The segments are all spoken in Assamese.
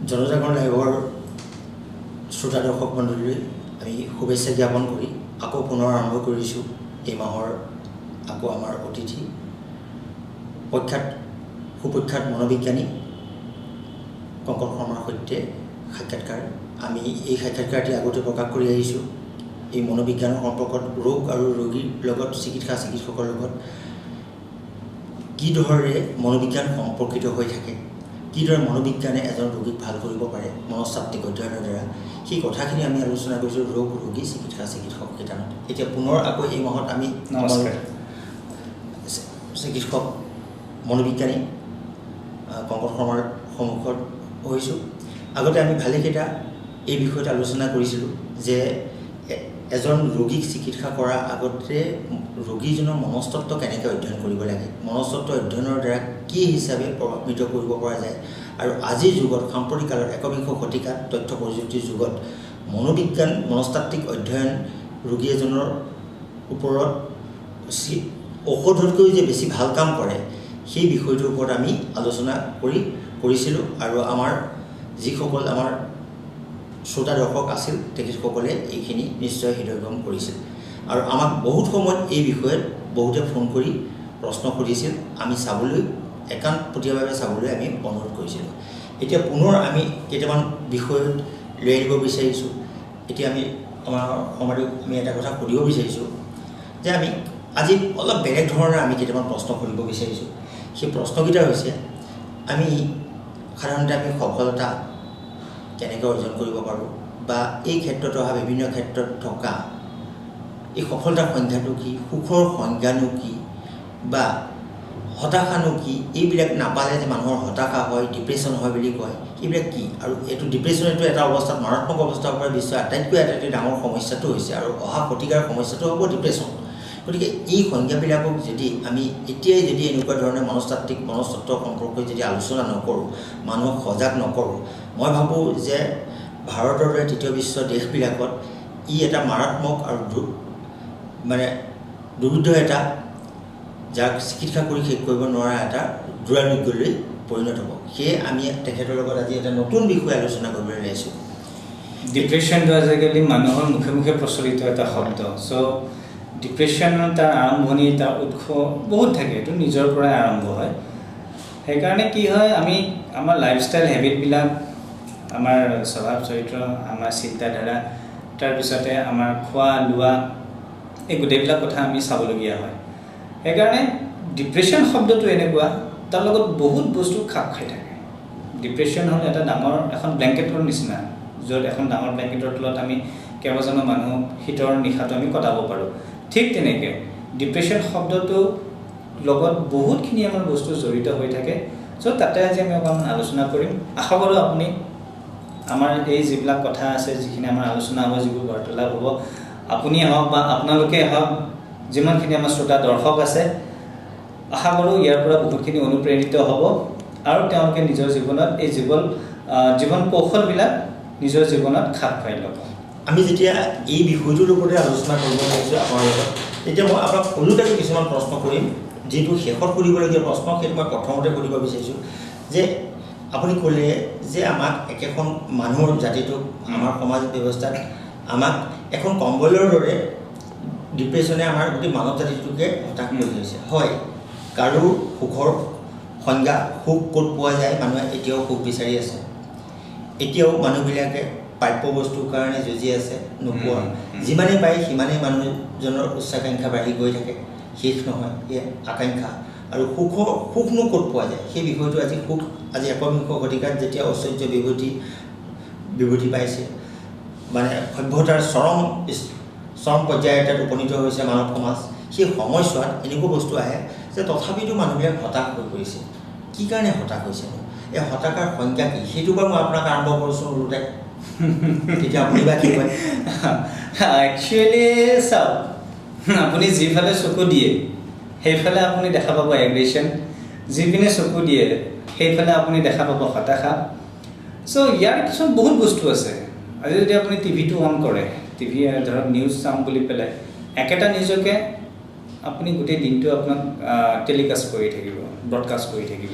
জনজাগৰণ লাইভৰ শ্ৰোতা দৰ্শক মণ্ডলীলৈ আমি শুভেচ্ছা জ্ঞাপন কৰি আকৌ পুনৰ আৰম্ভ কৰিছোঁ। এই মাহৰ আকৌ আমাৰ অতিথি প্ৰখ্যাত সুপ্ৰখ্যাত মনোবিজ্ঞানী কংকন শৰ্মাৰ সৈতে সাক্ষাৎকাৰ। আমি এই সাক্ষাৎকাৰটি আগতে প্ৰকাশ কৰি আহিছোঁ। এই মনোবিজ্ঞানৰ সম্পৰ্কত ৰোগ আৰু ৰোগীৰ লগত চিকিৎসকৰ লগত কিদৰে মনোবিজ্ঞান সম্পৰ্কিত হৈ থাকে, কিদৰে মনোবিজ্ঞানে এজন ৰোগীক ভাল কৰিব পাৰে মনস্তাত্ত্বিক অধ্যয়নৰ দ্বাৰা, সেই কথাখিনি আমি আলোচনা কৰিছোঁ ৰোগ, ৰোগী, চিকিৎসা, চিকিৎসক শিতানত। এতিয়া পুনৰ আকৌ এই মাহত আমি চিকিৎসক মনোবিজ্ঞানী কংকন শৰ্মাৰ সন্মুখত হৈছোঁ। আগতে আমি ভালেকেইটা এই বিষয়ত আলোচনা কৰিছিলোঁ যে এজন ৰোগীক চিকিৎসা কৰাৰ আগতে ৰোগীজনৰ মনস্তত্ব কেনেকৈ অধ্যয়ন কৰিব লাগে, মনস্তত্ব অধ্যয়নৰ দ্বাৰা কি হিচাপে প্ৰভাৱিত কৰিব পৰা যায়, আৰু আজিৰ যুগত সাম্প্ৰতিক কালত একবিংশ শতিকাত তথ্য প্ৰযুক্তিৰ যুগত মনোবিজ্ঞান মনস্তাত্ত্বিক অধ্যয়ন ৰোগী এজনৰ ওপৰত ঔষধতকৈও যে বেছি ভাল কাম কৰে সেই বিষয়টোৰ ওপৰত আমি আলোচনা কৰিছিলোঁ। আৰু আমাৰ যিসকল আমাৰ শ্ৰোতা দৰ্শক আছিল তেখেতসকলে এইখিনি নিশ্চয় হৃদয়গম কৰিছিল আৰু আমাক বহুত সময়ত এই বিষয়ত বহুতে ফোন কৰি প্ৰশ্ন সুধিছিল। আমি চাবলৈ একান্তপটীয়াভাৱে চাবলৈ আমি অনুৰোধ কৰিছিলোঁ। এতিয়া পুনৰ আমি কেইটামান বিষয়ত লৈ আনিব বিচাৰিছোঁ। এতিয়া আমি আমাৰ সমাজক আমি এটা কথা সুধিব বিচাৰিছোঁ যে আমি আজি অলপ বেলেগ ধৰণৰ আমি কেইটামান প্ৰশ্ন সুধিব বিচাৰিছোঁ। সেই প্ৰশ্নকেইটা হৈছে, আমি সাধাৰণতে আমি সফলতা কেনেকৈ অৰ্জন কৰিব পাৰোঁ বা এই ক্ষেত্ৰত অহা বিভিন্ন ক্ষেত্ৰত থকা এই সফলতাৰ সংজ্ঞাটো কি, সুখৰ সংজ্ঞানো কি বা হতাশানো কি, এইবিলাক নাপালে যে মানুহৰ হতাশা হয়, ডিপ্ৰেশ্যন হয় বুলি কয়, সেইবিলাক কি? আৰু এইটো ডিপ্ৰেশ্যনটো এটা অৱস্থাত মাৰাত্মক অৱস্থাৰ পৰা বিশ্বৰ আটাইতকৈ ডাঙৰ সমস্যাটো হৈছে আৰু অহা শতিকাৰ সমস্যাটো হ'ব ডিপ্ৰেশ্যন। গতিকে এই সংজ্ঞাবিলাকক যদি আমি এতিয়াই যদি এনেকুৱা ধৰণে মনস্তাত্ত্বিক মনস্তত্ব সম্পৰ্কে যদি আলোচনা নকৰোঁ, মানুহক সজাগ নকৰোঁ, মই ভাবোঁ যে ভাৰতৰ দৰে তৃতীয় বিশ্ব দেশবিলাকত ই এটা মাৰাত্মক আৰু মানে দুৰ্বোধ্য এটা, যাক চিকিৎসা কৰি শেষ কৰিব নোৱাৰা এটা দুৰাৰোগ্যলৈ পৰিণত হ'ব। সেয়ে আমি তেখেতৰ লগত আজি এটা নতুন বিষয় আলোচনা কৰিবলৈ ওলাইছোঁ। ডিপ্ৰেশ্যনটো আজিকালি মানুহৰ মুখে মুখে প্ৰচলিত এটা শব্দ। চ' ডিপ্ৰেশ্যনৰ তাৰ আৰম্ভণি, তাৰ উৎস বহুত থাকে, এইটো নিজৰ পৰাই আৰম্ভ হয়। সেইকাৰণে কি হয়, আমি আমাৰ লাইফষ্টাইল হেবিটবিলাক, আমাৰ স্বভাৱ চৰিত্ৰ, আমাৰ চিন্তাধাৰা, তাৰপিছতে আমাৰ খোৱা লোৱা, এই গোটেইবিলাক কথা আমি চাবলগীয়া হয়। সেইকাৰণে ডিপ্ৰেশ্যন শব্দটো এনেকুৱা, তাৰ লগত বহুত বস্তু খাপ খাই থাকে। ডিপ্ৰেশ্যন হ'ল এটা ডাঙৰ এখন ব্লেংকেটৰ নিচিনা, য'ত এখন ডাঙৰ ব্লেংকেটৰ তলত আমি কেইবাজনো মানুহ শীতৰ নিশাটো আমি কটাব পাৰোঁ। ঠিক তেনেকৈ ডিপ্ৰেশ্যন শব্দটোৰ লগত বহুতখিনি আমাৰ বস্তু জড়িত হৈ থাকে। চ' তাতে আজি আমি অকণমান আলোচনা কৰিম। আশা কৰোঁ আপুনি আমাৰ এই যিবিলাক কথা আছে, যিখিনি আমাৰ আলোচনা হ'ব, যিবোৰ বাৰ্তালাপ হ'ব, আপুনিয়ে হওক বা আপোনালোকে হওক, যিমানখিনি আমাৰ শ্ৰোতা দৰ্শক আছে, আশা কৰোঁ ইয়াৰ পৰা বহুতখিনি অনুপ্ৰেৰিত হ'ব আৰু তেওঁলোকে নিজৰ জীৱনত এই জীৱন কৌশলবিলাক নিজৰ জীৱনত খাপ খুৱাই ল'ব। আমি যেতিয়া এই বিষয়টোৰ ওপৰতে আলোচনা কৰিব লাগিছোঁ আপোনাৰ লগত, তেতিয়া মই আপোনাক ওলোটাকৈ কিছুমান প্ৰশ্ন কৰিম। যিটো শেষত সুধিবলগীয়া প্ৰশ্ন, সেইটো মই প্ৰথমতে সুধিব বিচাৰিছোঁ যে আপুনি ক'লে যে আমাক একেখন মানুহৰ জাতিটোক, আমাৰ সমাজ ব্যৱস্থাত আমাক এখন কম্বলৰ দৰে ডিপ্ৰেশ্যনে আমাৰ গোটেই মানৱ জাতিটোকে হতাশ কৰি ধৰিছে। হয়, কাৰো সুখৰ সংজ্ঞা, সুখ ক'ত পোৱা যায়, মানুহে এতিয়াও সুখ বিচাৰি আছে, এতিয়াও মানুহবিলাকে প্ৰাপ্য বস্তুৰ কাৰণে যুঁজি আছে, নোপোৱা। যিমানেই পায় সিমানেই মানুহজনৰ উচ্চাকাংক্ষা বাঢ়ি গৈ থাকে, শেষ নহয় এই আকাংক্ষা। আৰু সুখনো ক'ত পোৱা যায় সেই বিষয়টো আজি সুখ আজি একবিংশ শতিকাত যেতিয়া ঐশ্বৰ্য বিভূতি পাইছে, মানে সভ্যতাৰ চৰম পৰ্যায় এটাত উপনীত হৈছে মানৱ সমাজ, সেই সময়ছোৱাত এনেকুৱা বস্তু আহে যে তথাপিতো মানুহবিলাক হতাশ হৈ পৰিছে। কি কাৰণে হতাশ হৈছে, এই হতাশাৰ সংজ্ঞা কি, সেইটো পৰা মই আপোনাক আৰম্ভ কৰোঁচোন ওলোটাই, তেতিয়া আপুনি বা কি কয়? একচুৱেলি চাওক, আপুনি যিফালে চকু দিয়ে সেইফালে আপুনি দেখা পাব এগ্ৰেশ্যন, যিপিনে চকু দিয়ে সেইফালে আপুনি দেখা পাব হতাশা। চ' ইয়াৰ কিছুমান বহুত বস্তু আছে। আজি যদি আপুনি টিভিটো অন কৰে, টিভি ধৰক নিউজ চাম বুলি পেলাই একেটা নিউজকে আপুনি গোটেই দিনটো আপোনাক টেলিকাষ্ট কৰি থাকিব, ব্ৰডকাষ্ট কৰি থাকিব।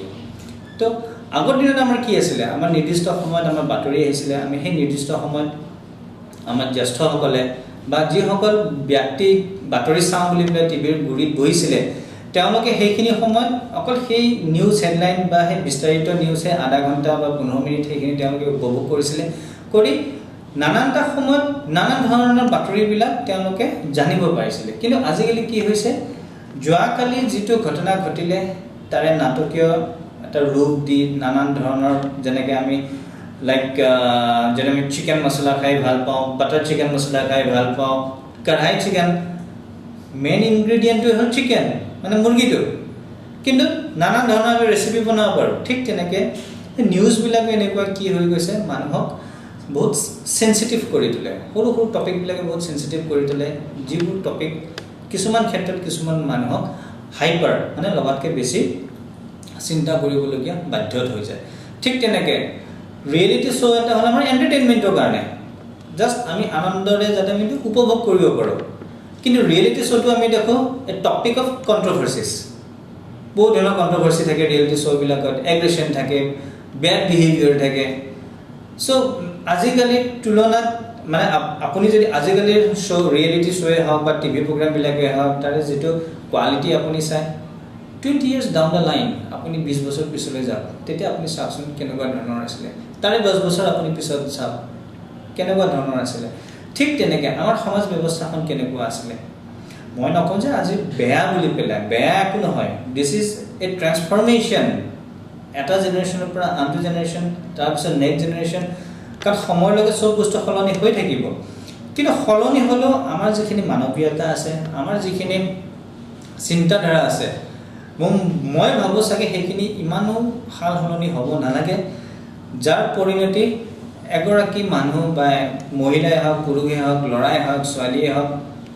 তো আগৰ দিনত আমাৰ কি আছিলে, আমাৰ নিৰ্দিষ্ট সময়ত আমাৰ বাতৰি আহিছিলে, আমি সেই নিৰ্দিষ্ট সময়ত আমাৰ জ্যেষ্ঠসকলে বা যিসকল ব্যক্তি বাতৰি চাওঁ বুলি পেলাই টিভিৰ গুৰিত বহিছিলে, তেওঁলোকে সেইখিনি সময়ত অকল সেই নিউজ হেডলাইন বা সেই বিস্তাৰিত নিউজে আধা ঘণ্টা বা 15 মিনিট সেইখিনি তেওঁলোকে উপভোগ কৰিছিলে, কৰি নানানটা সময়ত নানান ধৰণৰ বাতৰিবিলাক তেওঁলোকে জানিব পাৰিছিলে। কিন্তু আজিকালি কি হৈছে, যোৱাকালি যিটো ঘটনা ঘটিলে তাৰে নাটকীয় এটা ৰূপ দি নানান ধৰণৰ, যেনেকৈ আমি লাইক যেনে আমি চিকেন মছলা খাই ভাল পাওঁ, বাটাৰ চিকেন মছলা খাই ভাল পাওঁ, কঢ়াই চিকেন, মেইন ইনগ্ৰেডিয়েণ্টটোৱে হ'ল চিকেন মানে মুৰ্গীটো, কিন্তু নানান ধৰণৰ আমি ৰেচিপি বনাব পাৰোঁ। ঠিক তেনেকৈ নিউজবিলাকো এনেকুৱা কি হৈ গৈছে, মানুহক বহুত চেঞ্চিটিভ কৰি তোলে, সৰু সৰু টপিকবিলাকে বহুত চেঞ্চিটিভ কৰি তোলে, যিবোৰ টপিক কিছুমান ক্ষেত্ৰত কিছুমান মানুহক হাইপাৰ মানে লগাতকৈ বেছি চিন্তা কৰিবলগীয়া বাধ্যত হৈ যায়। ঠিক তেনেকৈ ৰিয়েলিটি শ্ব' এটা হ'ল আমাৰ এণ্টাৰটেইনমেণ্টৰ কাৰণে, জাষ্ট আমি আনন্দৰে যাতে আমি উপভোগ কৰিব পাৰোঁ। কিন্তু ৰিয়েলিটি শ্ব'টো আমি দেখোঁ এ টপিক অফ কণ্ট্ৰভাৰ্চিছ, বহুত ধৰণৰ কণ্ট্ৰভাৰ্চি থাকে ৰিয়েলিটি শ্ব'বিলাকত, এগ্ৰেশ্যন থাকে, বেড বিহেভিয়াৰ থাকে। চ' আজিকালি তুলনাত মানে আপুনি যদি আজিকালিৰ শ্ব' ৰিয়েলিটি শ্ব'য়ে হওক বা টিভি প্ৰগ্ৰামবিলাকেই হওক, তাৰে যিটো কোৱালিটি আপুনি চায়, 20 years down the line আপুনি 20 বছৰ পিছলৈ যাওক, তেতিয়া আপুনি চাওকচোন কেনেকুৱা ধৰণৰ আছিলে, তাৰে 10 বছৰ আপুনি পিছত চাওক কেনেকুৱা ধৰণৰ আছিলে। ঠিক তেনেকৈ আমাৰ সমাজ ব্যৱস্থাখন কেনেকুৱা আছিলে, মই নকওঁ যে আজি বেয়া বুলি পেলাই, বেয়া একো নহয়, this is a transformation, এটা জেনেৰেশ্যনৰ পৰা আনটো জেনেৰেশ্যন, তাৰপিছত নেক্সট জেনেৰেশ্যন, কাৰণ সময়ৰ লগত চব বস্তু সলনি হৈ থাকিব। কিন্তু সলনি হ'লেও আমাৰ যিখিনি মানৱীয়তা আছে, আমাৰ যিখিনি চিন্তাধাৰা আছে, মই ভাবোঁ চাগে সেইখিনি ইমানো সাল সলনি হ'ব নালাগে, যাৰ পৰিণতি এগৰাকী মানুহ বা মহিলাই হওক, পুৰুষেই হওক, ল'ৰাই হওক, ছোৱালীয়ে হওক,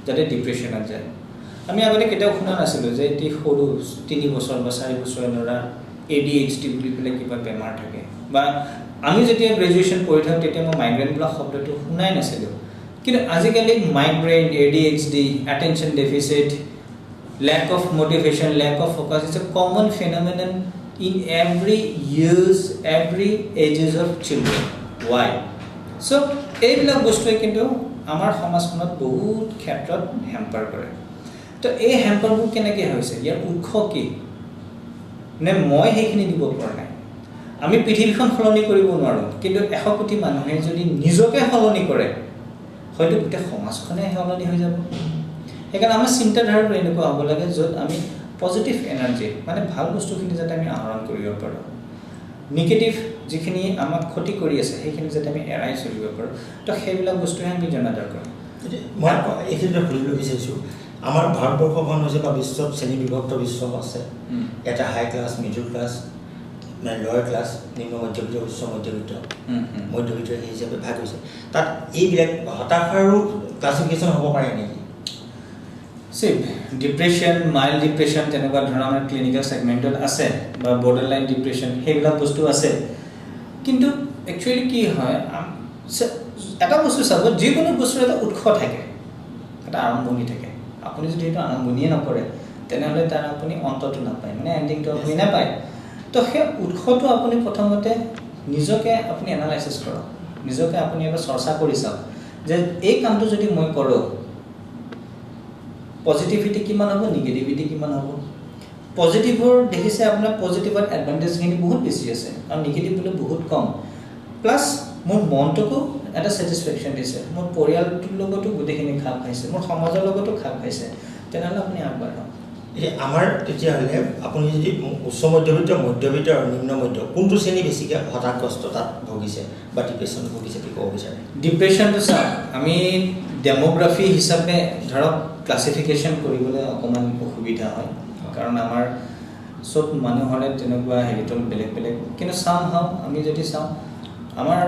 যাতে ডিপ্ৰেশ্যনত যায়। আমি আগতে কেতিয়াও শুনা নাছিলোঁ যে এটি সৰু 3 বছৰ বা 4 বছৰ ল'ৰা ADHD বুলি পেলাই কিবা বেমাৰ থাকে, বা আমি যেতিয়া গ্ৰেজুৱেশ্যন পঢ়ি থাকোঁ তেতিয়া মই মাইগ্ৰেইন বোলা শব্দটো শুনাই নাছিলোঁ। কিন্তু আজিকালি migraine, ADHD, attention deficit, lack of motivation, lack of focus is a common phenomenon in every years, every ages of children. Why? So এইবিলাক বস্তুৱে কিন্তু আমাৰ সমাজখনত বহুত ক্ষেত্ৰত হেম্পাৰ কৰে। তো এই হেম্পাৰবোৰ কেনেকৈ হৈছে, ইয়াৰ উৎস কি, নে মই সেইখিনি দিব পৰা নাই? আমি পৃথিৱীখন সলনি কৰিব নোৱাৰোঁ, কিন্তু 100 কোটি মানুহে যদি নিজকে সলনি কৰে, হয়তো গোটেই সমাজখনে সলনি হৈ যাব। সেইকাৰণে আমাৰ চিন্তাধাৰাটো এনেকুৱা হ'ব লাগে য'ত আমি পজিটিভ এনাৰ্জি মানে ভাল বস্তুখিনি যাতে আমি আহৰণ কৰিব পাৰোঁ, নিগেটিভ যিখিনি আমাক ক্ষতি কৰি আছে সেইখিনি যাতে আমি এৰাই চলিব পাৰোঁ। তো সেইবিলাক বস্তুহে আমি জনা দৰকাৰ। মই এইখিনিতে সুধিবলৈ বিচাৰিছোঁ, আমাৰ ভাৰতবৰ্ষখন হৈছে বা বিশ্বত শ্ৰেণী বিভক্ত বিশ্ব আছে, এটা হাই ক্লাছ, মিডল ক্লাছ, মানে লয়াৰ ক্লাছ, নিম্ন মধ্যবিত্ত, উচ্চ মধ্যবিত্ত, মধ্যবিত্ত সেই হিচাপে ভাগ হৈছে। তাত এইবিলাক হতাশাৰো ক্লাছিফিকেশ্যন হ'ব পাৰে নেকি? চি, ডিপ্ৰেশ্যন, মাইল্ড ডিপ্ৰেশ্যন তেনেকুৱা ধৰণৰ আমাৰ ক্লিনিকেল ছেগমেণ্টত আছে, বা বৰ্ডাৰ লাইন ডিপ্ৰেশ্যন, সেইবিলাক বস্তু আছে। কিন্তু একচুৱেলি কি হয়, এটা বস্তু চাব, যিকোনো বস্তুৰ এটা উৎস থাকে, এটা আৰম্ভণি থাকে। আপুনি যদি সেইটো আৰম্ভণিয়ে নকৰে তেনেহ'লে তাৰ আপুনি অন্তটো নাপায়, মানে এণ্ডিংটো আপুনি নাপায়। তো সেই উৎসটো আপুনি প্ৰথমতে নিজকে আপুনি এনালাইচিছ কৰক, নিজকে আপুনি এবাৰ চৰ্চা কৰি চাওক যে এই কামটো যদি মই কৰোঁ পজিটিভিটি কিমান হ'ব, নিগেটিভিটি কিমান হ'ব। পজিটিভৰ দেখিছে আপোনাৰ পজিটিভত এডভান্টেজখিনি বহুত বেছি আছে আৰু নিগেটিভ বোলে বহুত কম। প্লাছ মোৰ মনটোকো এটা ছেটিছফেকশ্যন দিছে, মোৰ পৰিয়ালটোৰ লগতো গোটেইখিনি খাপ খাইছে, মোৰ সমাজৰ লগতো খাপ খাইছে, তেনেহ'লে আপুনি আগবাঢ়ক। এতিয়া আমাৰ তেতিয়াহ'লে আপুনি যদি উচ্চ মধ্যবিত্ত, মধ্যবিত্ত আৰু নিম্ন মধ্য কোনটো শ্ৰেণী বেছিকৈ হতাশগ্ৰস্ততাত ভুগিছে বা ডিপ্ৰেশ্যন ভুগিছে বুলি ক'ব বিচাৰে? ডিপ্ৰেশ্যনটো চাওক, আমি ডেম'গ্ৰাফি হিচাপে ধৰক ক্লাছিফিকেশ্যন কৰিবলৈ অকণমান অসুবিধা হয়, কাৰণ আমাৰ চব মানুহৰে তেনেকুৱা হেৰিটো বেলেগ বেলেগ। কিন্তু চামহাও আমি যদি চাওঁ আমাৰ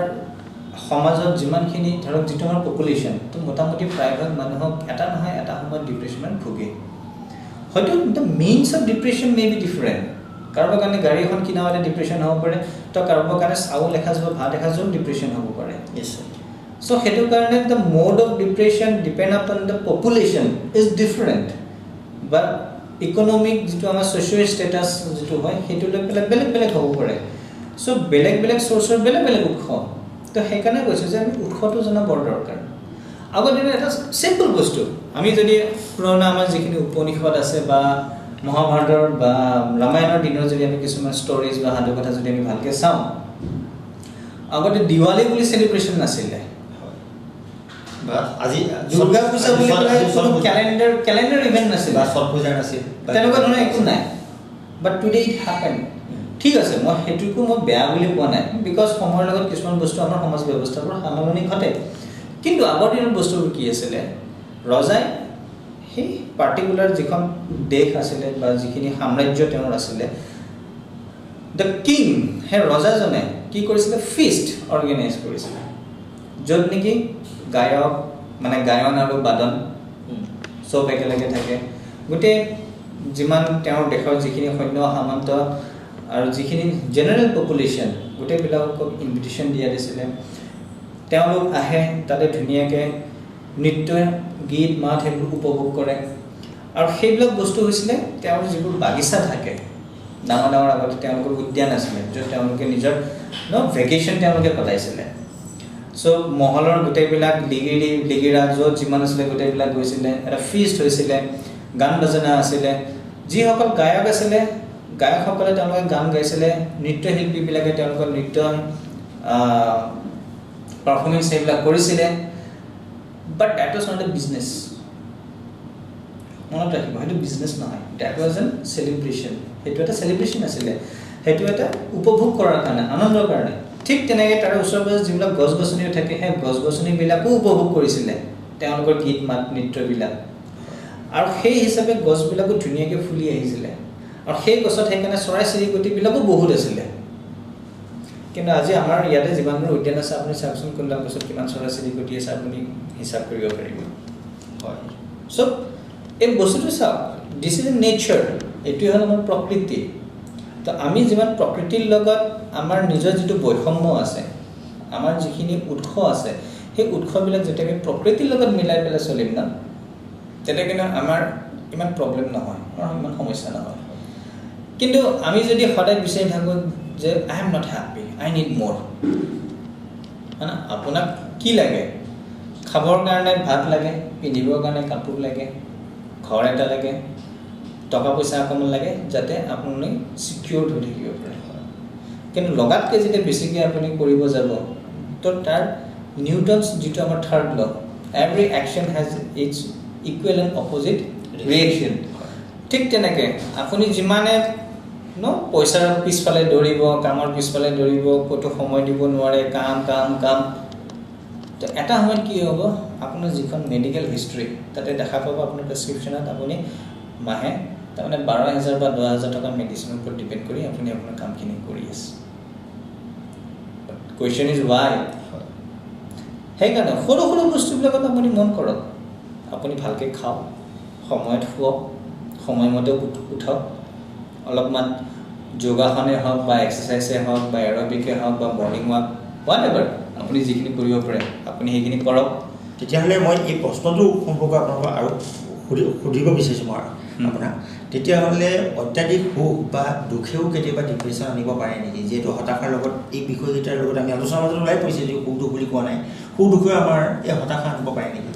সমাজত যিমানখিনি ধৰক যিটো আমাৰ পপুলেশ্যন, তো মোটামুটি প্ৰায়ভাগ মানুহক এটা নহয় এটা সময়ত ডিপ্ৰেশ্যনত ভোগে। হয়তো the means of depression may be different. কাৰোবাৰ কাৰণে গাড়ী এখন কিনা হ'লে ডিপ্ৰেশ্যন হ'ব পাৰে, তো কাৰোবাৰ কাৰণে চাউল এসাঁজ বা ভাত এসাঁজো ডিপ্ৰেশ্যন হ'ব পাৰে। নিশ্চয়। চ' সেইটো কাৰণে the mode of depression depend upon the population is different, বা ইকনমিক যিটো আমাৰ ছ'চিয়েল ষ্টেটাছ যিটো হয় সেইটো লৈ পেলাই বেলেগ বেলেগ হ'ব পাৰে। চ' বেলেগ বেলেগ চ'ৰ্চৰ বেলেগ বেলেগ উৎস। তো সেইকাৰণে কৈছোঁ যে আমি উৎসটো জনা বৰ দৰকাৰ। আগৰ দিনত এটা চিম্পল বস্তু, আমি যদি পুৰণা আমাৰ যিখিনি উপনিষদ আছে বা মহাভাৰতৰ বা ৰামায়ণৰ দিনৰ যদি আমি কিছুমান ষ্টৰিজ বা সাধুকথা যদি আমি ভালকৈ চাওঁ, আগতে দিৱালী বুলি চেলিব্ৰেশ্যন নাছিলে, বা আজি দুৰ্গা পূজা বুলি ক'লে কোনো কেলেণ্ডাৰ ইভেণ্ট নাছিল, বা ছট পূজা নাছিল, তেনেকুৱা ধৰণৰ একো নাই। বাট টুডে it happen. ঠিক আছে, মই সেইটোকো মই বেয়া বুলি কোৱা নাই, because সময়ৰ লগত কিছুমান বস্তু আমাৰ সমাজ ব্যৱস্থাবোৰ সালসলনি ঘটে। কিন্তু আগৰ দিনত বস্তুবোৰ কি আছিলে, ৰজাই সেই পাৰ্টিকুলাৰ যিখন দেশ আছিলে বা যিখিনি সাম্ৰাজ্য তেওঁৰ আছিলে, the king, সেই ৰজাজনে কি কৰিছিলে, ফিষ্ট অৰ্গেনাইজ কৰিছিলে, য'ত নেকি গায়ক মানে গায়ন আৰু বাদন চব একেলগে থাকে। গোটেই যিমান তেওঁৰ দেশৰ যিখিনি সৈন্য সামন্ত আৰু যিখিনি জেনেৰেল পপুলেশ্যন, গোটেইবিলাকক ইনভিটেশ্যন দিয়া দিছিলে। তেওঁলোক আহে, তাতে ধুনীয়াকৈ নৃত্য গীত মাত সেইবোৰ উপভোগ কৰে। আৰু সেইবিলাক বস্তু হৈছিলে তেওঁৰ যিবোৰ বাগিচা থাকে, ডাঙৰ ডাঙৰ আগতে তেওঁলোকৰ উদ্যান আছিলে, য'ত তেওঁলোকে নিজৰ ভেকেশ্যন তেওঁলোকে কটাইছিলে। চ' মহলৰ গোটেইবিলাক লিগিৰি লিগিৰা য'ত যিমান আছিলে গোটেইবিলাক গৈছিলে, এটা ফিষ্ট হৈছিলে, গান বাজনা আছিলে। যিসকল গায়ক আছিলে, গায়কসকলে তেওঁলোকে গান গাইছিলে, নৃত্যশিল্পীবিলাকে তেওঁলোকৰ নৃত্য পাৰফৰ্মেঞ্চ সেইবিলাক কৰিছিলে। But that was not a business. মনত ৰাখিব, সেইটো বিজনেছ নহয়, that was N celebration. সেইটো এটা চেলিব্ৰেশ্যন আছিলে, সেইটো এটা উপভোগ কৰাৰ কাৰণে, আনন্দৰ কাৰণে। ঠিক তেনেকৈ তাৰে ওচৰে পাজৰে যিবিলাক গছ গছনিও থাকে, সেই গছ গছনিবিলাকো উপভোগ কৰিছিলে তেওঁলোকৰ গীত মাত নৃত্যবিলাক। আৰু সেই হিচাপে গছবিলাকো ধুনীয়াকৈ ফুলি আহিছিলে, আৰু সেই গছত সেইকাৰণে চৰাই চিৰিকটিবিলাকো বহুত আছিলে। কিন্তু আজি আমাৰ ইয়াতে যিমানবোৰ উদ্যান আছে, আপুনি চাওকচোন কোনডাল গছত কিমান চৰাই চিৰিকটি আছে, আপুনি হিচাপ কৰিব পাৰিব। হয়। চ' এই বস্তুটো চাওক, this is nature, এইটোৱে হ'ল আমাৰ প্ৰকৃতি। তো আমি যিমান প্ৰকৃতিৰ লগত আমাৰ নিজৰ যিটো বৈষম্য আছে, আমাৰ যিখিনি উৎস আছে, সেই উৎসবিলাক যেতিয়া আমি প্ৰকৃতিৰ লগত মিলাই পেলাই চলিম ন, তেতিয়া কিন্তু আমাৰ ইমান প্ৰব্লেম নহয়, আমাৰ ইমান সমস্যা নহয়। কিন্তু আমি যদি সদায় বিচাৰি থাকোঁ যে I am not happy, I need more, হয় না? আপোনাক কি লাগে? খাবৰ কাৰণে ভাত লাগে, পিন্ধিবৰ কাৰণে কাপোৰ লাগে, ঘৰ এটা লাগে, টকা পইচা অকণমান লাগে, যাতে আপুনি ছিকিউৰ্ড হৈ থাকিব পাৰে। কিন্তু লগাতকৈ যেতিয়া বেছিকৈ আপুনি কৰিব যাব, তো তাৰ নিউটনছ যিটো আমাৰ third law, every action has its equal and opposite reaction. ঠিক তেনেকৈ আপুনি যিমানে ন পইচাৰ পিছফালে দৌৰিব, কামৰ পিছফালে দৌৰিব, ক'তো সময় দিব নোৱাৰে, কাম কাম কাম, তো এটা সময়ত কি হ'ব, আপোনাৰ যিখন মেডিকেল হিষ্ট্ৰী তাতে দেখা পাব, আপোনাৰ প্ৰেছক্ৰিপশ্যনত আপুনি মাহে তাৰমানে 12,000 বা 10,000 টকা মেডিচিনৰ ওপৰত ডিপেণ্ড কৰি আপুনি আপোনাৰ কামখিনি কৰি আছে। Question is why? সেইকাৰণে সৰু সৰু বস্তুবিলাকত আপুনি মন কৰক, আপুনি ভালকৈ খাওক, সময়ত শুৱক, সময়মতে উঠক, অলপমান যোগাসনেই হওক বা এক্সাৰচাইজেই হওক বা এৰ'বিকেই হওক বা মৰ্ণিং ৱাক, what ever আপুনি যিখিনি কৰিব পাৰে আপুনি সেইখিনি কৰক। তেতিয়াহ'লে মই এই প্ৰশ্নটো সম্পৰ্কে আপোনালোকক আৰু সুধিব বিচাৰিছোঁ মই আপোনাক, তেতিয়াহ'লে অত্যাধিক সুখ বা দুখেও কেতিয়াবা ডিপ্ৰেশ্যন আনিব পাৰে নেকি? যিহেতু হতাশাৰ লগত এই বিষয়কেইটাৰ লগত আমি আলোচনাৰ মাজত ওলাই পৰিছে, যে সুখ দুখ বুলি কোৱা নাই, সুখ দুখেও আমাৰ এই হতাশা আনিব পাৰে নেকি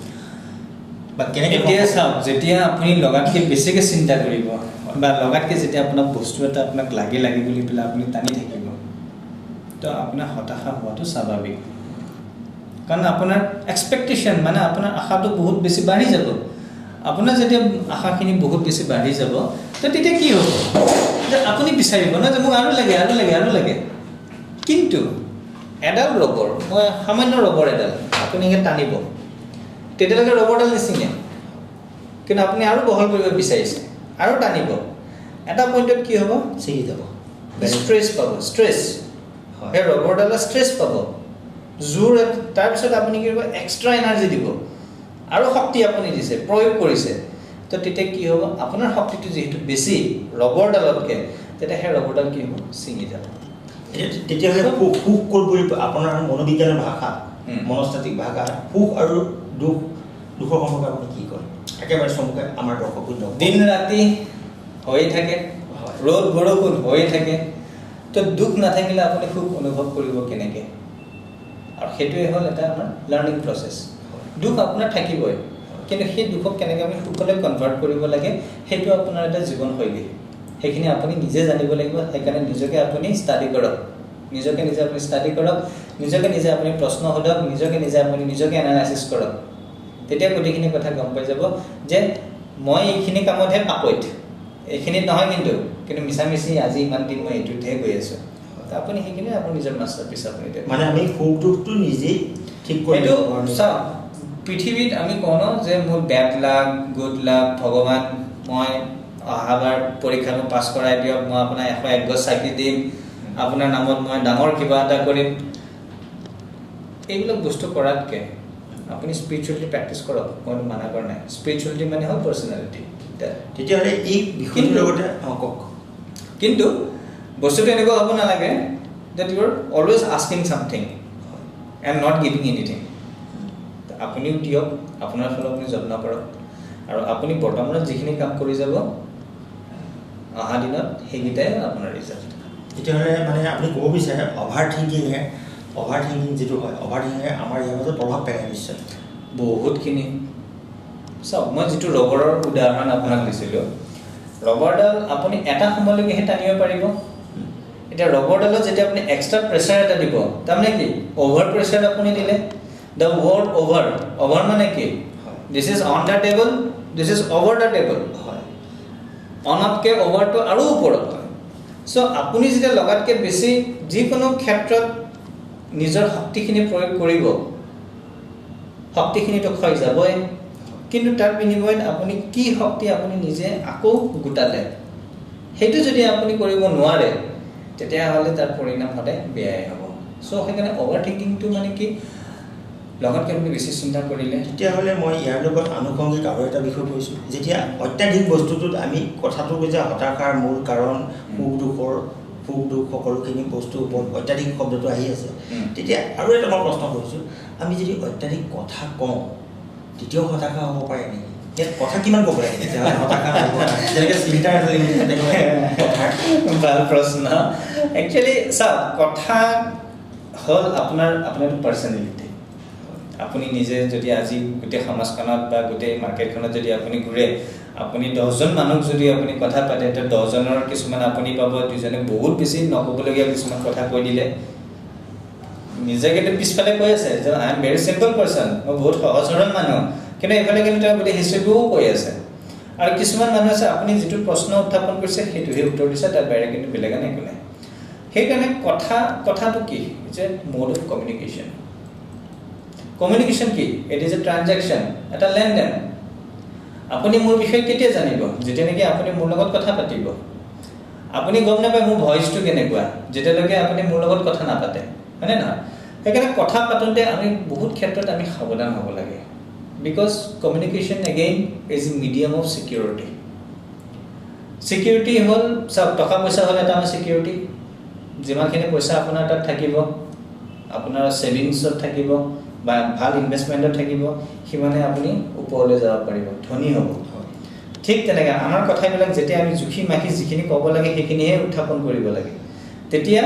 বা কেনেকৈ? এতিয়া চাওক, যেতিয়া আপুনি লগাতকৈ বেছিকৈ চিন্তা কৰিব বা লগাতকৈ যেতিয়া আপোনাক বস্তু এটা আপোনাক লাগে লাগে বুলি পেলাই আপুনি টানি থাকিব, তো আপোনাৰ হতাশা হোৱাটো স্বাভাৱিক। কাৰণ আপোনাৰ এক্সপেক্টেশ্যন মানে আপোনাৰ আশাটো বহুত বেছি বাঢ়ি যাব। আপোনাৰ যেতিয়া আশাখিনি বহুত বেছি বাঢ়ি যাব, তো তেতিয়া কি হ'ব যে আপুনি বিচাৰিব ন যে মোক আৰু লাগে আৰু লাগে আৰু লাগে। কিন্তু এডাল ৰবৰ, মই সামান্য ৰবৰ এডাল আপুনি এনেকৈ টানিব, তেতিয়ালৈকে ৰবৰডাল নিচিঙে, কিন্তু আপুনি আৰু বহল কৰিব বিচাৰিছে আৰু টানিব, এটা পইণ্টত কি হ'ব, ছিঙি যাব, ষ্ট্ৰেছ পাব, ষ্ট্ৰেছ, সেই ৰবৰডালৰ ষ্ট্ৰেছ পাব, জোৰ। তাৰপিছত আপুনি কি কৰিব, এক্সট্ৰা এনাৰ্জি দিব আৰু শক্তি আপুনি দিছে, প্ৰয়োগ কৰিছে, তো তেতিয়া কি হ'ব, আপোনাৰ শক্তিটো যিহেতু বেছি ৰবৰডালতকৈ, তেতিয়া সেই ৰবৰডাল কি হ'ব, ছিঙি যাব। তেতিয়াহ'লে সুখ ক'ত বুলি আপোনাৰ মনোবিজ্ঞানৰ ভাষা, মনস্তাত্ত্বিক ভাষা, সুখ আৰু দুখ, দুখৰ সম্পৰ্কে আপুনি কি কয় একেবাৰে চমুকৈ আমাৰ দৰ্শক? দিন ৰাতি হৈয়ে থাকে, ৰ'দ বৰষুণ হৈয়ে থাকে, তো দুখ নাথাকিলে আপুনি সুখ অনুভৱ কৰিব কেনেকৈ? আৰু সেইটোৱে হ'ল এটা আমাৰ লাৰ্ণিং প্ৰচেছ। দুখ আপোনাৰ থাকিবই, কিন্তু সেই দুখক কেনেকৈ আমি সুখলৈ কনভাৰ্ট কৰিব লাগে সেইটো আপোনাৰ এটা জীৱনশৈলী। সেইখিনি আপুনি নিজে জানিব লাগিব। সেইকাৰণে নিজকে আপুনি ষ্টাডি কৰক, নিজকে নিজে আপুনি ষ্টাডি কৰক, নিজকে নিজে আপুনি প্ৰশ্ন সোধক, নিজকে নিজে আপুনি নিজকে এনালাইচিছ কৰক। তেতিয়া গোটেইখিনি কথা গম পাই যাব যে মই এইখিনি কামতহে পাকৈত, এইখিনিত নহয়, কিন্তু কিন্তু মিছামিছি আজি ইমান দিন মই এইটোতহে গৈ আছোঁ। আপুনি সেইখিনি আপুনি নিজৰ মাষ্টাৰ পিচ আপুনি মানে আমি সুখ দুখটো নিজেই ঠিক কৰি এইটো চাওক। পৃথিৱীত আমি কওঁ ন যে মোৰ বেড লাক, গুড লাক, ভগৱান মই অহাবাৰ পৰীক্ষাটো পাছ কৰাই দিয়ক, মই আপোনাক 101 গছ চাকি দিম, আপোনাৰ নামত মই ডাঙৰ কিবা এটা কৰিম। এইবিলাক বস্তু কৰাতকৈ আপুনি স্পিৰিচুৱেলিটি প্ৰেক্টিছ কৰক, মইতো মানা কৰা নাই। স্পিৰিচুৱেলিটি মানে হ'ল পাৰ্চনেলিটি। তেতিয়াহ'লে এই বিষয়টোৰ লগতে কওক, কিন্তু বস্তুটো এনেকুৱা হ'ব নালাগে that you are always asking something and not giving anything. আপুনিও দিয়ক, আপোনাৰ ফালৰ আপুনি যত্ন কৰক, আৰু আপুনি বৰ্তমানত যিখিনি কাম কৰি যাব অহা দিনত সেইকেইটাই আপোনাৰ ৰিজাল্ট। তেতিয়াহ'লে মানে আপুনি ক'ব বিচাৰে অভাৰ থিংকিং যিটো হয়, অভাৰ থিংকিঙে আমাৰ ইয়াৰ মাজত প্ৰভাৱ পেলায় নিশ্চয় বহুতখিনি। চাওক, মই যিটো ৰবৰৰ উদাহৰণ আপোনাক দিছিলোঁ, ৰবৰডাল আপুনি এটা সময়লৈকেহে টানিব পাৰিব। এতিয়া ৰবৰডালত যেতিয়া আপুনি এক্সট্ৰা প্ৰেছাৰ এটা দিব, তাৰমানে কি অভাৰ প্ৰেছাৰ আপুনি দিলে। The word over, over মানে কি? This is on the table, this is over the table. হয়, অনতকৈ অভাৰটো আৰু ওপৰত হয়। চ' আপুনি যেতিয়া লগাতকৈ বেছি যিকোনো ক্ষেত্ৰত নিজৰ শক্তিখিনি প্ৰয়োগ কৰিব, শক্তিখিনিতো ক্ষয় যাবই, কিন্তু তাৰ বিনিময়ত আপুনি কি শক্তি আপুনি নিজে আকৌ গোটালে সেইটো যদি আপুনি কৰিব নোৱাৰে, তেতিয়াহ'লে তাৰ পৰিণাম সদায় বেয়াই হ'ব। চ' সেইকাৰণে অভাৰ থিংকিংটো মানে কি, লগতকৈ আপুনি বেছি চিন্তা কৰিলে। তেতিয়াহ'লে মই ইয়াৰ লগত আনুষংগিক আৰু এটা বিষয় কৈছোঁ, যেতিয়া অত্যাধিক বস্তুটোত আমি কথাটো যে হতাশাৰ মূল কাৰণ সুখ দুখ সকলোখিনি বস্তুৰ ওপৰত অত্যাধিক শব্দটো আহি আছে, তেতিয়া আৰু এটা মই প্ৰশ্ন কৰিছোঁ, আমি যদি অত্যাধিক কথা কওঁ তেতিয়াও হতাশা হ'ব পাৰে নেকি? ইয়াত কথা কিমান ক'ব লাগে তেতিয়াহ'লে হতাশা নহ'ব? যেনেকৈ চিন্তাৰ এটা লিমিট থাকে কথাৰ। ভাল প্ৰশ্ন। একচুৱেলি চাওক, কথা হ'ল আপোনাৰ পাৰ্চনেলিটি। আপুনি নিজে যদি আজি গোটেই সমাজখনত বা গোটেই মাৰ্কেটখনত যদি আপুনি ঘূৰে, আপুনি 10জন মানুহক যদি আপুনি কথা পাতে, তো 10জনৰ কিছুমান আপুনি পাব দুজনে বহুত বেছি নক'বলগীয়া কিছুমান কথা কৈ দিলে। নিজে কিন্তু পিছফালে কৈ আছে যে I am very simple person, মই বহুত সহজ সৰল মানুহ, কিন্তু এইফালে কিন্তু তেওঁ গোটেই হিষ্ট্ৰীটোও কৈ আছে। আৰু কিছুমান মানুহ আছে আপুনি যিটো প্ৰশ্ন উত্থাপন কৰিছে সেইটোহে উত্তৰ দিছে, তাৰ বাহিৰে কিন্তু বেলেগ আন একো নাই। সেইকাৰণে কথাটো কি যে মোড অফ কমিউনিকেশ্যন। কমিউনিকেশ্যন কি? It is a transaction, এটা লেনদেন। আপুনি মোৰ বিষয়ে কেতিয়া জানিব? যেতিয়া নেকি আপুনি মোৰ লগত কথা পাতিব। আপুনি গম নাপায় মোৰ ভইচটো কেনেকুৱা যেতিয়ালৈকে আপুনি মোৰ লগত কথা নাপাতে, হয়নে নহয়? সেইকাৰণে কথা পাতোঁতে আমি বহুত ক্ষেত্ৰত আমি সাৱধান হ'ব লাগে, because communication again is a medium of security. Security হ'ল, চাওক, টকা পইচা হ'ল এটা আমাৰ ছিকিউৰিটি। যিমানখিনি পইচা আপোনাৰ তাত থাকিব, আপোনাৰ ছেভিংছত থাকিব বা ভাল ইনভেষ্টমেণ্টত থাকিব, সিমানে আপুনি ওপৰলৈ যাব পাৰিব, ধনী হ'ব। ঠিক তেনেকৈ আমাৰ কথাবিলাক যেতিয়া আমি জুখি মাখি যিখিনি ক'ব লাগে সেইখিনিহে উত্থাপন কৰিব লাগে, তেতিয়া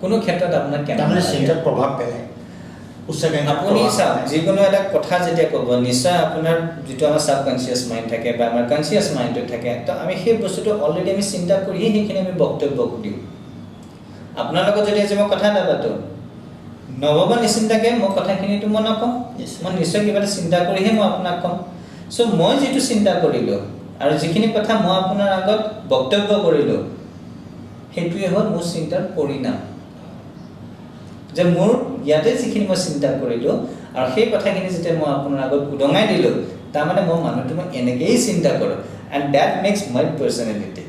কোনো ক্ষেত্ৰত আপোনাক তাৰমানে চিন্তাত প্ৰভাৱ পেলায়। আপুনি চাওক, যিকোনো এটা কথা যেতিয়া ক'ব, নিশ্চয় আপোনাৰ যিটো আমাৰ ছাবকনচিয়াছ মাইণ্ড থাকে বা আমাৰ কনচিয়াছ মাইণ্ডটো থাকে, তো আমি সেই বস্তুটো অলৰেডি আমি চিন্তা কৰিহে সেইখিনি আমি বক্তব্য দিওঁ। আপোনাৰ লগত যদি আজি মই কথা এটা পাতোঁ, নভবা নিচিন্তাকৈ মই কথাখিনিতো মই নকওঁ, মই নিশ্চয় কিবা এটা চিন্তা কৰিহে মই আপোনাক ক'ম। চ' মই যিটো চিন্তা কৰিলোঁ আৰু যিখিনি কথা মই আপোনাৰ আগত বক্তব্য কৰিলোঁ, সেইটোৱে হ'ল মোৰ চিন্তাৰ পৰিণাম। যে মোৰ ইয়াতে যিখিনি মই চিন্তা কৰিলোঁ আৰু সেই কথাখিনি যেতিয়া মই আপোনাৰ আগত উদঙাই দিলোঁ, তাৰমানে মই মানুহটো মই এনেকৈয়ে চিন্তা কৰোঁ, and that makes my personality.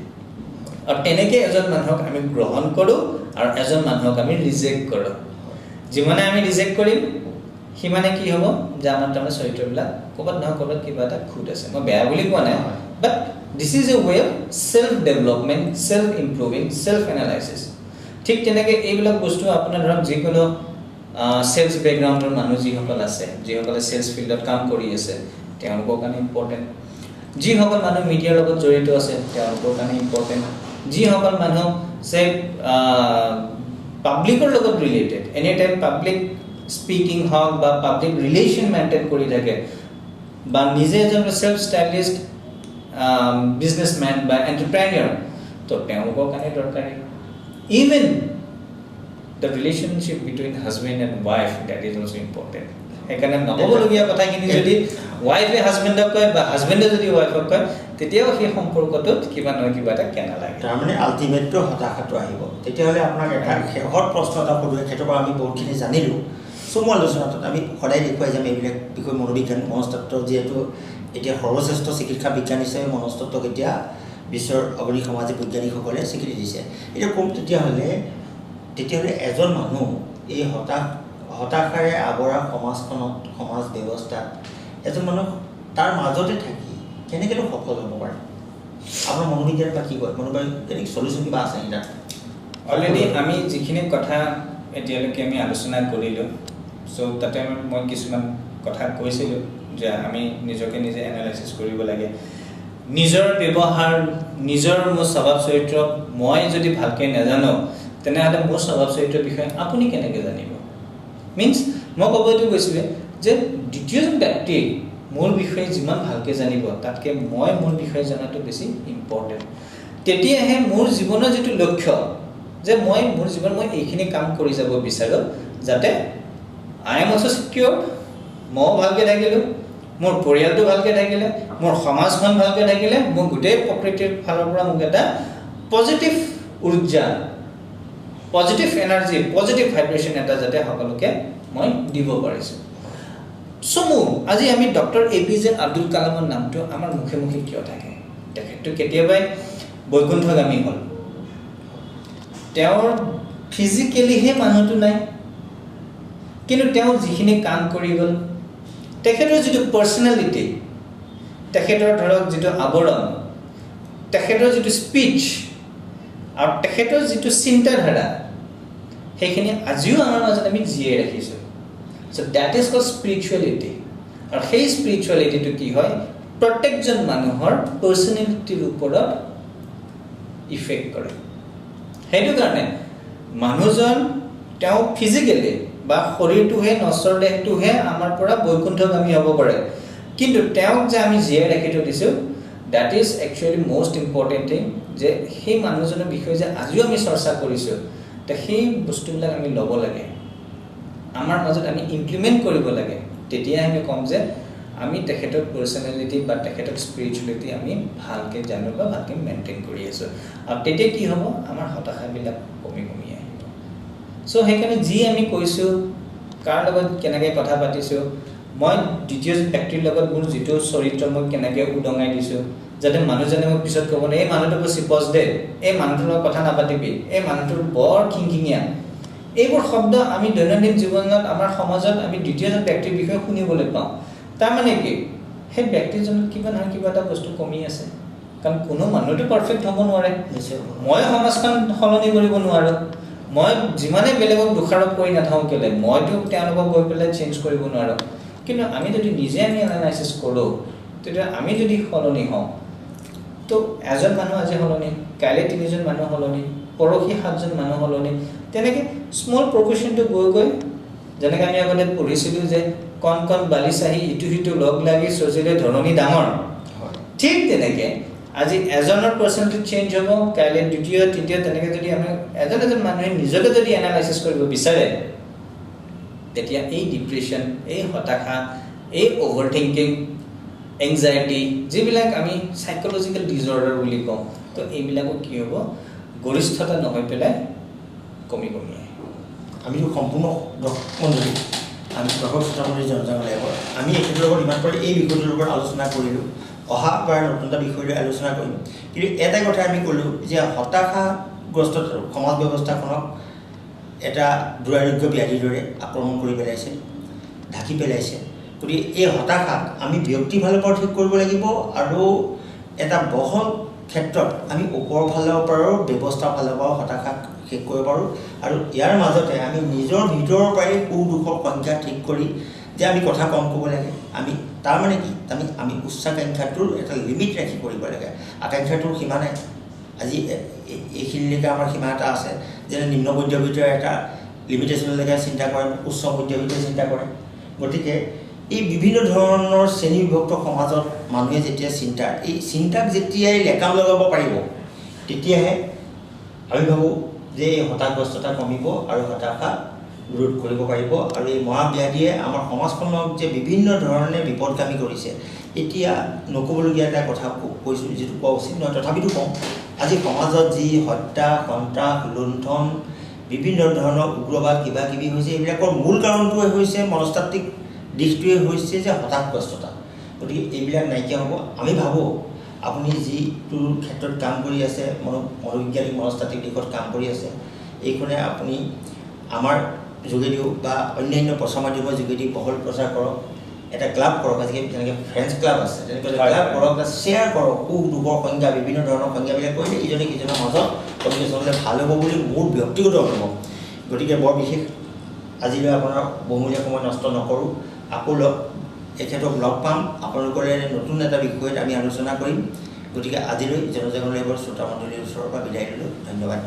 আৰু তেনেকৈ এজন মানুহক আমি গ্ৰহণ কৰোঁ আৰু এজন মানুহক আমি ৰিজেক্ট কৰোঁ। যিমানে আমি ৰিজেক্ট কৰিম সিমানে কি হ'ব যে আমাৰ তাৰমানে চৰিত্ৰবিলাক ক'ৰবাত নহয় ক'ৰবাত কিবা এটা খুঁত আছে। মই বেয়া বুলি কোৱা নাই, but this is a way of self development, self improving, self analysis. ঠিক তেনেকৈ এইবিলাক বস্তু আপোনাৰ ধৰক যিকোনো চেলছ বেকগ্ৰাউণ্ডৰ মানুহ যিসকল আছে, যিসকলে চেলছ ফিল্ডত কাম কৰি আছে, তেওঁলোকৰ কাৰণে ইম্পৰ্টেণ্ট। যিসকল মানুহ মিডিয়াৰ লগত জড়িত আছে তেওঁলোকৰ কাৰণে ইম্পৰ্টেণ্ট। যিসকল মানুহ যে পাব্লিকৰ লগত related, any time public speaking হওক বা পাব্লিক ৰিলেশ্যন মেইনটেইন কৰি থাকে বা নিজে এজন চেল্ফ ষ্টাইলিষ্ট বিজনেছমেন বা এণ্টাৰপ্ৰেনিয়ৰ, তো তেওঁলোকৰ কাৰণে দৰকাৰী। Even the relationship between husband and wife, that is also important. সেইকাৰণে নক'বলগীয়া কথাখিনি যদি ৱাইফে হাজবেণ্ডক কয় বা হাজবেণ্ডে যদি ৱাইফক কয়, তেতিয়াও সেই সম্পৰ্কটোত কিবা নহয় কিবা এটা কেনা লাগে। তাৰমানে আল্টিমেটটো হতাশাটো আহিব। তেতিয়াহ'লে আপোনাক এটা শেষত প্ৰশ্ন এটা সোধোঁ। এখেতৰ পৰা আমি বহুতখিনি জানিলোঁ। চমু আলোচনাটোত আমি সদায় দেখুৱাই যাম এইবিলাক বিষয়, মনোবিজ্ঞান, মনস্তত্ব, যিহেতু এতিয়া সৰ্বশ্ৰেষ্ঠ চিকিৎসা বিজ্ঞান হিচাপে মনস্তত্বক এতিয়া বিশ্বৰ অগ্ৰণী সামাজিক বৈজ্ঞানিকসকলে স্বীকৃতি দিছে। এতিয়া কম, তেতিয়াহ'লে এজন মানুহ এই হতাশাৰে আৱৰা সমাজখনত, সমাজ ব্যৱস্থাত এজন মানুহ তাৰ মাজতে থাকি কেনেকৈনো সফল হ'ব পাৰে? আপোনাৰ মনোবিজ্ঞানে বা কি কয়? মনোবৈজ্ঞানিক চলিউশ্যন কিবা আছে নেকি তাত? অলৰেডি আমি যিখিনি কথা এতিয়ালৈকে আমি আলোচনা কৰিলোঁ, চ' তাতে মই কিছুমান কথা কৈছিলোঁ যে আমি নিজকে নিজে এনালাইচিছ কৰিব লাগে, নিজৰ ব্যৱহাৰ, নিজৰ মোৰ স্বভাৱ চৰিত্ৰ মই যদি ভালকৈ নাজানো, তেনেহ'লে মোৰ স্বভাৱ চৰিত্ৰৰ বিষয়ে আপুনি কেনেকৈ জানিব? মিনছ মই ক'ব এইটো গৈছিলে যে দ্বিতীয়জন ব্যক্তি মোৰ বিষয়ে যিমান ভালকৈ জানিব, তাতকৈ মই মোৰ বিষয়ে জনাটো বেছি ইম্পৰ্টেণ্ট। তেতিয়াহে মোৰ জীৱনৰ যিটো লক্ষ্য যে মই মোৰ জীৱনত মই এইখিনি কাম কৰি যাব বিচাৰোঁ, যাতে I am also secure, ময়ো ভালকৈ থাকিলোঁ, মোৰ পৰিয়ালটো ভালকৈ থাকিলে, মোৰ সমাজখন ভালকৈ থাকিলে, মোৰ গোটেই প্ৰকৃতিৰ ফালৰ পৰা মোক এটা পজিটিভ উৰ্জা, পজিটিভ এনাৰ্জি, পজিটিভ ভাইব্ৰেশ্যন এটা যাতে সকলোকে মই দিব পাৰিছোঁ। চমু আজি আমি ডক্টৰ APJ Abdul কালামৰ নামটো আমাৰ মুখে মুখে কিয় থাকে? তেখেতটো কেতিয়াবাই বৈকুণ্ঠগামী হ'ল, তেওঁৰ ফিজিকেলিহে মানুহটো নাই, কিন্তু তেওঁ যিখিনি কাম কৰি গ'ল, তেখেতৰ যিটো পাৰ্চনেলিটি, তেখেতৰ ধৰক যিটো আৱৰণ, তেখেতৰ যিটো স্পীচ আৰু তেখেতৰ যিটো চিন্তাধাৰা, সেইখিনি আজিও আমাৰ মাজত আমি জীয়াই ৰাখিছোঁ। So that is call spirituality. আৰু সেই স্পিৰিচুৱেলিটিটো কি হয়, প্ৰত্যেকজন মানুহৰ পাৰ্চনেলিটিৰ ওপৰত ইফেক্ট কৰে। সেইটো কাৰণে মানুহজন তেওঁ ফিজিকেলি বা শৰীৰটোহে, নশ্বৰ দেহটোহে আমাৰ পৰা বৈকুণ্ঠগামী হ'ব পাৰে, কিন্তু তেওঁক যে আমি জীয়াই ৰাখি থৈ দিছোঁ, that is actually most important thing. যে সেই মানুহজনৰ বিষয়ে যে আজিও আমি চৰ্চা কৰিছোঁ, তে সেই বস্তুবিলাক আমি ল'ব লাগে, আমাৰ মাজত আমি ইমপ্লিমেণ্ট কৰিব লাগে। তেতিয়াহে আমি ক'ম যে আমি তেখেতক পাৰ্চনেলিটি বা তেখেতক স্পিৰিচুৱেলিটি আমি ভালকৈ জানো বা ভালকৈ মেইনটেইন কৰি আছোঁ। আৰু তেতিয়া কি হ'ব, আমাৰ হতাশাবিলাক কমি কমি আহিব। চ' সেইকাৰণে যি আমি কৈছোঁ, কাৰ লগত কেনেকৈ কথা পাতিছোঁ, মই দ্বিতীয় ব্যক্তিৰ লগত মোৰ যিটো চৰিত্ৰ মই কেনেকৈ উদঙাই দিছোঁ, যাতে মানুহজনে মোক পিছত ক'ব নোৱাৰে, এই মানুহটো বৰ চিপজ দে, এই মানুহটোৰ লগত কথা নাপাতিবি, এই মানুহটোৰ বৰ খিংখিঙীয়া। এইবোৰ শব্দ আমি দৈনন্দিন জীৱনত আমাৰ সমাজত আমি দ্বিতীয়জন ব্যক্তিৰ বিষয়ে শুনিবলৈ পাওঁ। তাৰমানে কি, সেই ব্যক্তিজনত কিবা নহয় কিবা এটা বস্তু কমি আছে। কাৰণ কোনো মানুহটো পাৰফেক্ট হ'ব নোৱাৰে। মই সমাজখন সলনি কৰিব নোৱাৰোঁ, মই যিমানেই বেলেগক দোষাৰোপ কৰি নাথাকোঁ কেলৈ, মইতো তেওঁলোকক গৈ পেলাই চেঞ্জ কৰিব নোৱাৰোঁ। কিন্তু আমি যদি নিজে আমি এনালাইচিছ কৰোঁ, তেতিয়া আমি যদি সলনি হওঁ, তো এজন মানুহ আজি সলনি, কাইলৈ তিনিজন মানুহ সলনি, পৰহি সাতজন মানুহ সলনি, তেনেকৈ স্মল প্ৰপৰ্শ্যনটো গৈ গৈ, যেনেকৈ আমি আগতে পঢ়িছিলোঁ যে কণ কণ বালি চাহি ইটো সিটো লগ লাগি চজিলে ধৰণী ডাঙৰ, ঠিক তেনেকৈ আজি এজনৰ পাৰ্চনেলিটি চেঞ্জ হ'ব, কাইলৈ দ্বিতীয়, তৃতীয়, তেনেকৈ যদি আমি এজন এজন মানুহে নিজকে যদি এনালাইচিছ কৰিব বিচাৰে, তেতিয়া এই ডিপ্ৰেশ্যন, এই হতাশা, এই অ'ভাৰ থিংকিং, এংজাইটি, যিবিলাক আমি চাইক'লজিকেল ডিজৰ্ডাৰ বুলি কওঁ, তো এইবিলাকো কি হ'ব, গৰিষ্ঠতা নহয় পেলাই কমি কমি আহে। আমিতো সম্পূৰ্ণ মণ্ডলী, আমি দৰ্শক শ্ৰোতামণ্ডলী জনতা লাইভৰ আমি এখেতৰ লগত ইমান পৰে এই বিষয়টোৰ ওপৰত আলোচনা কৰিলোঁ। অহাবাৰ নতুন এটা বিষয় লৈ আলোচনা কৰিম। কিন্তু এটাই কথা আমি ক'লোঁ যে হতাশাগ্ৰস্ত সমাজ ব্যৱস্থাখনক এটা দুৰাৰোগ্য ব্যাধিৰ দৰে আক্ৰমণ কৰি পেলাইছে, ঢাকি পেলাইছে। গতিকে এই হতাশাক আমি ব্যক্তিৰ ফালৰ পৰাও ঠিক কৰিব লাগিব আৰু এটা বহল ক্ষেত্ৰত আমি ওপৰৰ ফালৰ পৰাও, ব্যৱস্থাৰ ফালৰ পৰাও হতাশাক শেষ কৰিব পাৰোঁ। আৰু ইয়াৰ মাজতে আমি নিজৰ ভিতৰৰ পৰাই সুখ দুখৰ সংখ্যা ঠিক কৰি যে আমি কথা কম ক'ব লাগে, আমি তাৰমানে কি, আমি উচ্চাকাংক্ষাটোৰ এটা লিমিট ৰাখি কৰিব লাগে। আকাংক্ষাটোৰ সীমা নাই। আজি এইখিনিলৈকে আমাৰ সীমা এটা আছে, যেনে নিম্ন মধ্যবিত্তৰ এটা লিমিটেশ্যনলৈকে চিন্তা কৰে, উচ্চ মধ্যবিত্তই চিন্তা কৰে। গতিকে এই বিভিন্ন ধৰণৰ শ্ৰেণী বিভক্ত সমাজত মানুহে যেতিয়া চিন্তা, এই চিন্তাক যেতিয়াই লেকাম লগাব পাৰিব তেতিয়াহে আমি ভাবোঁ যে এই হতাশগ্ৰস্ততা কমিব আৰু হতাশা ৰোধ কৰিব পাৰিব। আৰু এই মহাব্যাধিয়ে আমাৰ সমাজখনক যে বিভিন্ন ধৰণে বিপদগামী কৰিছে, এতিয়া নক'বলগীয়া এটা কথা কৈছোঁ, যিটো কোৱা উচিত নহয় তথাপিতো কওঁ, আজি সমাজত যি হত্যা, সন্ত্ৰাস, লুণ্ঠন, বিভিন্ন ধৰণৰ উগ্ৰবাদ কিবা কিবি হৈছে, এইবিলাকৰ মূল কাৰণটোৱে হৈছে মনস্তাত্ত্বিক দিশটোৱে হৈছে যে হতাশগ্ৰস্ততা। গতিকে এইবিলাক নাইকিয়া হ'ব। আমি ভাবোঁ আপুনি যিটোৰ ক্ষেত্ৰত কাম কৰি আছে, মনোবৈজ্ঞানিক মনস্তাত্ত্বিক দিশত কাম কৰি আছে, এইখনে আপুনি আমাৰ যোগেদিও বা অন্যান্য প্ৰচাৰ মাধ্যমৰ যোগেদি বহল প্ৰচাৰ কৰক, এটা ক্লাব কৰক। আজিকালি যেনেকৈ ফ্ৰেণ্ডছ ক্লাব আছে, তেনেকৈ ক্লাব কৰক বা শ্বেয়াৰ কৰক। সুখ দুখৰ সংজ্ঞা, বিভিন্ন ধৰণৰ সংজ্ঞাবিলাক কৰিলে ইজনে সিজনৰ মাজত কমিউনিকেশ্যন হ'লে ভাল হ'ব বুলি মোৰ ব্যক্তিগত অনুভৱ। গতিকে বৰ বিশেষ আজিলৈ আপোনাৰ বহুমূলীয়া সময় নষ্ট নকৰোঁ, আকৌ এখেতক লগ পাম, আপোনালোকৰে নতুন এটা বিষয়ত আমি আলোচনা কৰিম। গতিকে আজিলৈ জনজাগৰণ লাইভৰ শ্ৰোতা মণ্ডলীৰ ওচৰৰ পৰা বিদায় ল'লোঁ। ধন্যবাদ।